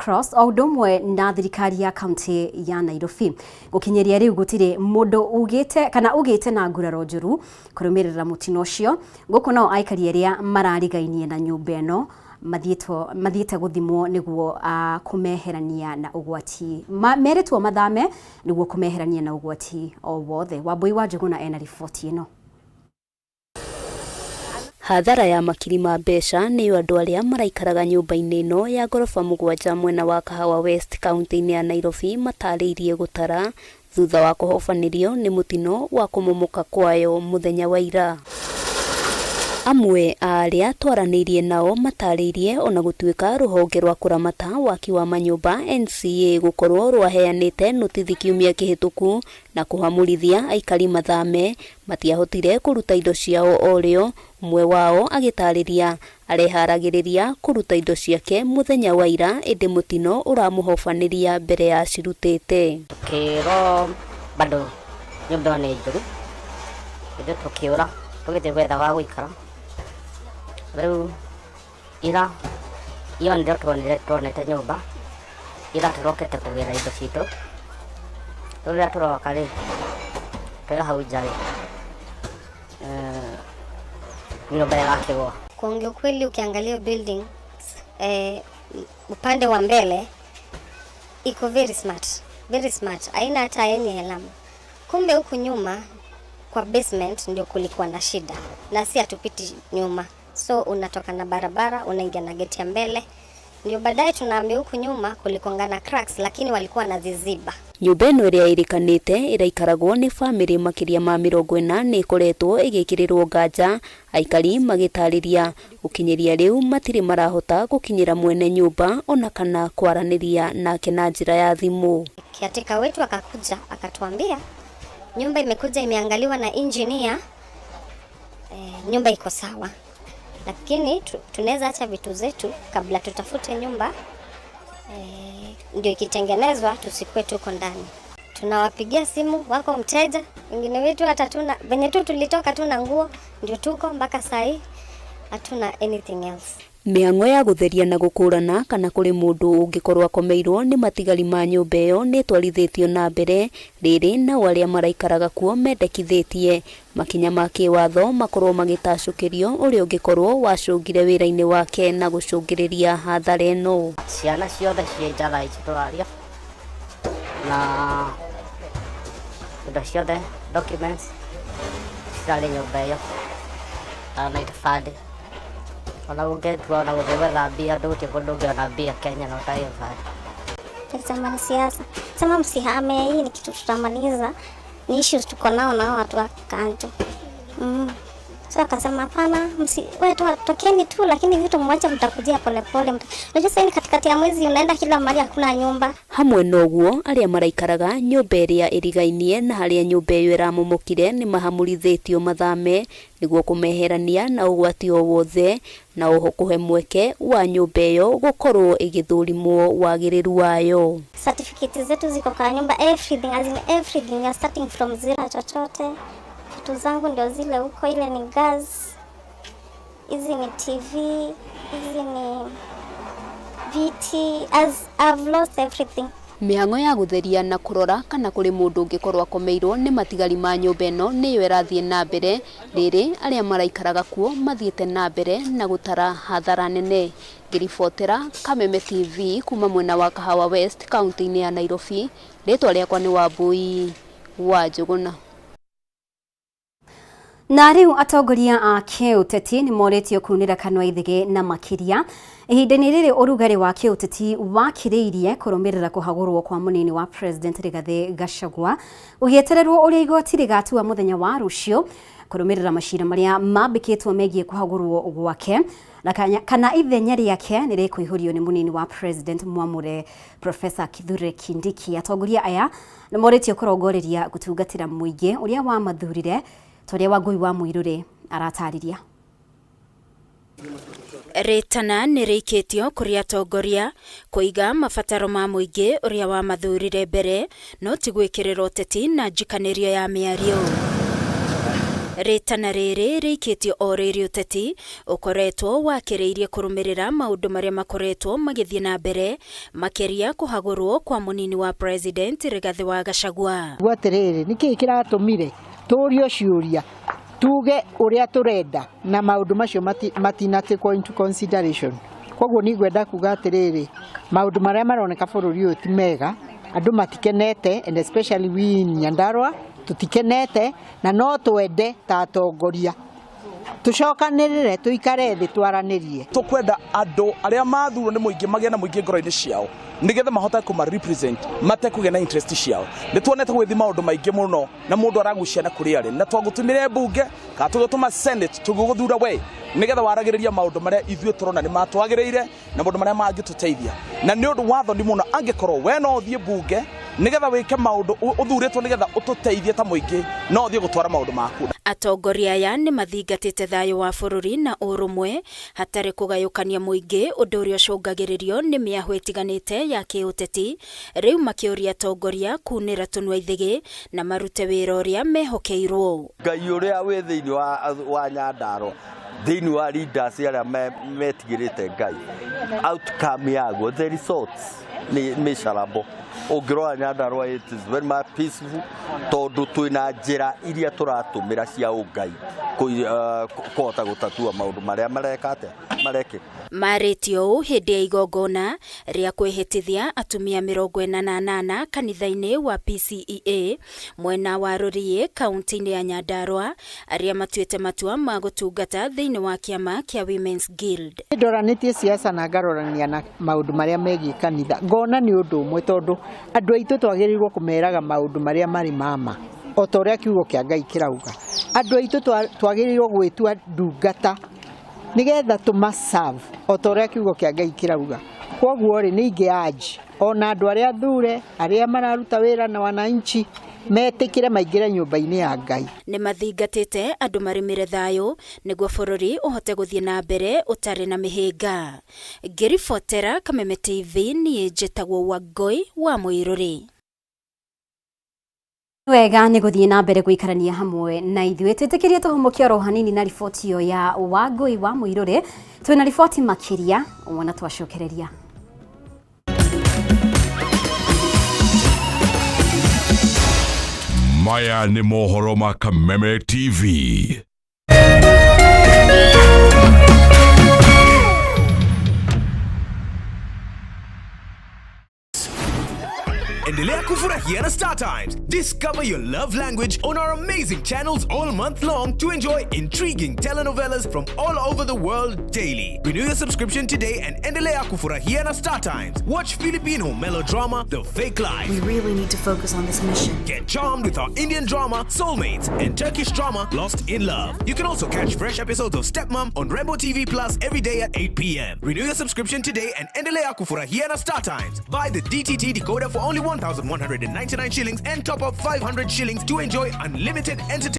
Cross o ũndũ ũmwe na thirikari ya kaunti ya Nairobi. Gũkinyĩria rĩu gũtirĩ mũndũ ugĩte kana ũgĩte na nguraro njũru kũrũmĩrĩra mũtino ũcio. Gũkũ nao aikari arĩa mararigainie na nyũmba ĩno mathiĩte gũthimwo nĩguo kũmeherania na ũgwati. Merĩtwo mathame nĩguo kũmeherania na ũgwati o wothe. Wambui wa Njũgũna ena riboti ĩno. Hathara ya makiri ma mbeca nĩyo andũ arĩa maraikaraga nyũmba-inĩ ĩno ya ngoroba mũgwanja mwena wa Kahawa West kaunti-inĩ ya Nairobi matarĩirie gũtara thutha wa kũhobanĩrio nĩ mũtino wa kũmomoka kwayo mũthenya wa ira. Amwe a arĩa twaranĩirie nao matarĩirie ona gũtuĩka rũhonge rwa kũramata waki wa manyũmba NCA gũkorwo rwaheanĩte notithi kiumia kĩhĩtũku na kũhamũrithia aikari mathame, matiahotire kũruta indo ciao o rĩo, ũmwe wao agĩtarĩria areharagĩrĩria kũruta indo ciake mũthenya wa ira ĩndĩ mũtino ũramũhobanĩria mbere ya acirutĩte. Tukĩrwo bado nyũmba ĩyo nĩ njũru, ithuĩ tũkĩũra tũgĩthiĩ gwetha gwa gũikara. Rĩu ira iyo nĩrĩo tuonire tuonete nyũmba, ira tũrokĩte kũgĩra indo citũ. Rĩu rĩrĩa tũroka rĩ, twĩ hau nja rĩ, nyũmba ĩgakĩgwa. Kuongea ukweli, ukiangalia building upande wa mbele iko very smart, very smart, haina hata any alarm. Kumbe huku nyuma kwa basement ndio kulikuwa na shida, na si hatupiti nyuma, so unatoka na barabara unaingia na geti ya mbele, ndio baadaye tunaambia huku nyuma kulikuwa na cracks, lakini walikuwa wanaziziba. Nyũmba ĩno ĩrĩa ĩrĩkanĩte ĩraikaragwo nĩ bamĩrĩ makĩria ma 40 nĩ ĩkoretwo ĩgĩkĩrĩrwo nganja, aikari magĩtarĩria gũkinyĩria rĩu matirĩ marahota gũkinyĩra mwene nyũmba ona kana kwaranĩria nake na njĩra ya thimũ. Caretaker wetu akakuja akatuambia nyumba imekuja imeangaliwa na engineer, nyumba iko sawa, lakini tunaweza acha vitu zetu kabla tutafute nyumba, ndio ikitengenezwa tusikue tuko ndani. Tunawapigia simu wako mteja, wengine wetu hata tuna venye tu tulitoka tuna nguo ndio tuko mpaka saa hii hatuna anything else. Mĩhang'o ya gũtheria na gũkũrana kana kũrĩ mũndũ ũngĩkorwo akomeirwo nĩ matigari ma nyũmba ĩyo nĩ ĩtwarithĩtio na mbere rĩrĩ nao arĩa maraikaraga kuo mendekithĩtie makinya ma kĩwatho makorwo magĩtacũkĩrio ũrĩa ũngĩkorwo wacũngire wĩra-inĩ wake na gũcũngĩrĩria hathara ĩno. Ciana ciothe ciĩ nja thaa ici tũraria na indo ciothe documents cirarĩ nyũmba ĩyo na ibandĩ, ona ũngĩtua ona gũthiĩ gwetha mbia ndũgũthiĩ kũndũ ũngĩona mbia Kenya na ũtarĩ ibandĩ. Sema ni siasa, sema msihame, hii ni kitu tutamaliza, ni issues tuko nao na watu wa Kanjo. So akasema hapana, wewe tu tokeni tu, lakini vitu mwache mtakujia pole pole. Unajua sasa ni katikati ya mwezi unaenda kila mahali hakuna nyumba. Hamwe noguo arĩa maraikaraga nyũmba ĩrĩa ĩrigainie na harĩa nyũmba ĩyo ĩramomokire nĩ mahamũrithĩtio mathame nĩguo kũmeherania na ũgwati o wothe na oho kũhe mweke wa nyũmba ĩyo gũkorwo ĩgĩthũrimwo wagĩrĩru wayo. Certificate zetu ziko kwa nyumba, everything, as in everything, we are starting from zero. Chochote vitu zangu ndio zile huko, ile ni gas, hizi ni TV, hizi ni viti, as I've lost everything. Mĩhang'o ya gũtheria na kũrora kana kũrĩ mũndũ ũngĩkorwo akomeirwo nĩ matigari ma nyũmba ĩno nĩyo ĩrathiĩ na mbere rĩrĩ arĩa maraikaraga kuo mathiĩte na mbere na gũtara hathara nene. Ngĩribotera Kameme TV kuma mwena wa Kahawa West kaunti-inĩ ya Nairobi, rĩtwa rĩakwa nĩ Wambui wa Njũgũna. Na rĩu atongoria a kĩũteti nĩ morĩtio kunĩra kanua ithĩgĩ na makĩria ihinda-inĩ rĩrĩ ũrugarĩ wa kĩũteti wakĩrĩirie kũrũmĩrĩra kũhagũrwo kwa mũnini wa President Rigathĩ Gachagua ũgĩetererwo ũrĩa igoti rĩgatua mũthenya wa rũciũ kũrũmĩrĩra macira marĩa mambĩkĩtwo megiĩ kũhagũrwo gwake na kana ithenya rĩake nĩ rĩkũihũrio nĩ mũnini wa President mwamũre Professor Kithure Kindiki. Atongoria aya nĩ morĩtio kũrongoreria gũtungatĩra mũingĩ ũrĩa wamathurire ta ũrĩa Wangũi wa Mũirũrĩ aratarĩria. Rĩtana nĩ rĩikĩtio kũrĩ atongoria kũiga mabataro ma mũingĩ ũrĩa wamathurire mbere no ti gwĩkĩrĩra ũteti na njikanĩrio ya mĩario. Rĩtana rĩrĩ rĩikĩtio o rĩrĩ ũteti ũkoretwo wakĩrĩirie kũrũmĩrĩra maũndũ marĩa makoretwo magĩthiĩ na mbere, makĩria kũhagũrwo kwa mũnini wa President Rigathĩ wa Gachagua. Atĩrĩrĩ, nĩkĩĩ kĩratũmire tũrio ciũria tuge ũrĩa tũrenda na maũndũ macio matinatekwo into consideration? Koguo nĩ kuga atĩrĩrĩ, maũndũ marĩa maroneka bũrũri ũyũ ti mega, andũ matikenete, and especially we in Nyandarua tutikenete, na no twende ta atongoria tucokanĩrĩre, tuikare thĩ, twaranĩrie. Tukwenda andũ arĩa mathurwo nĩ mũingĩ magĩe na mũingĩ ngoro-inĩ ciao, nĩgetha mahote kũma represent matekũgĩa na interest ciao. Nĩ tuonete gwĩthi maũndũ maingĩ mũno na mũndũ aragucia na kũrĩa arĩ, na twagũtũmire mbunge kana tũgũtũma senate, tũgũgũthura we nĩgetha waragĩrĩria maũndũ marĩa ithuĩ tũrona nĩ matwagĩrĩire na maũndũ marĩa mangĩtũteithia. Na nĩ ũndũ wa thoni mũno angĩkorwo we no ũthiĩ mbunge nĩgetha wĩke maũndũ ũthurĩtwo nĩgetha ũtũteithie ta mũingĩ, no ũthiĩ gũtwara maũndũ maku. Atongoria aya nĩ mathingatĩte thayũ wa bũrũri na ũrũmwe hatarĩ kũgayũkania mũingĩ, ũndũ ũrĩa ũcũngagĩrĩrio nĩ mĩahũ ĩtiganĩte ya kĩũteti. Rĩu makĩũria atongoria kunĩra tũnua ithĩgĩ na marute wĩra ũrĩa mehokeirwo. Ngai ũrĩa wĩ thĩinĩ wa Nyandarua, thĩinĩ wa leaders arĩa metigĩrĩte Ngai, outcome yaguo, the results nĩ mĩcarabo. Ũngĩrora Nyandarua, it is very much peaceful, tondũ twĩna njĩra iria tũratũmĩra cia ũngai kũhota gũtatua maũndũ marĩa mareka atĩa marekĩka. Marĩtio ũũ hĩndĩ ya igongona rĩa kwĩhĩtithia atumia 48 kanitha-inĩ wa PCEA mwena wa Rũriĩ, kaunti-inĩ ya Nyandarua, arĩa matuĩte matua ma gũtungata thĩinĩ wa kĩama kĩa Women's Guild. Ndoranĩtie siasa na ngarorania na maũndũ marĩa megiĩ kanitha, ngona nĩ ũndũ ũmwe, tondũ andũ aitũ twagĩrĩirwo kũmeraga maũndũ marĩa marĩ mama o ta ũrĩa kiugo kĩa Ngai kĩrauga. Andũ aitũ twagĩrĩirwo gwĩtua ndungata nĩgetha tũma-serve o ta ũrĩa kiugo kĩa Ngai kĩrauga. Kwoguo rĩ, nĩ ingĩ urge ona andũ arĩa athure, arĩa mararuta wĩra na wananchi, metĩkĩre maingĩre nyũmba-inĩ ya Ngai. Nĩ mathingatĩte andũ marĩmĩre thayũ nĩguo bũrũri ũhote gũthiĩ na mbere ũtarĩ na mĩhĩnga. Ngĩribotera Kameme TV, niĩ njĩtagwo Wangũi wa Mũirũrĩ. Wega nĩ gũthiĩ na mbere gũikarania hamwe na ithuĩ. Twĩtĩkĩrie tũhũmũke oro hanini na riboti ĩyo ya Wangũi wa Mũirũrĩ. Twĩna riboti makĩria wona twacokereria. Maya nĩ mohoro ma Kameme TV. Endelea kufurahia na Star Times. Discover your love language on our amazing channels all month long to enjoy intriguing telenovelas from all over the world daily. Renew your subscription today and endelea kufurahia na Star Times. Watch Filipino melodrama The Fake Life. We really need to focus on this mission. Get charmed with our Indian drama Soulmates and Turkish drama Lost in Love. You can also catch fresh episodes of Stepmom on Rainbow TV Plus every day at 8 p.m. Renew your subscription today and endelea kufurahia na Star Times. Buy the DTT decoder for only 1,199 shillings and top up 500 shillings to enjoy unlimited entertainment.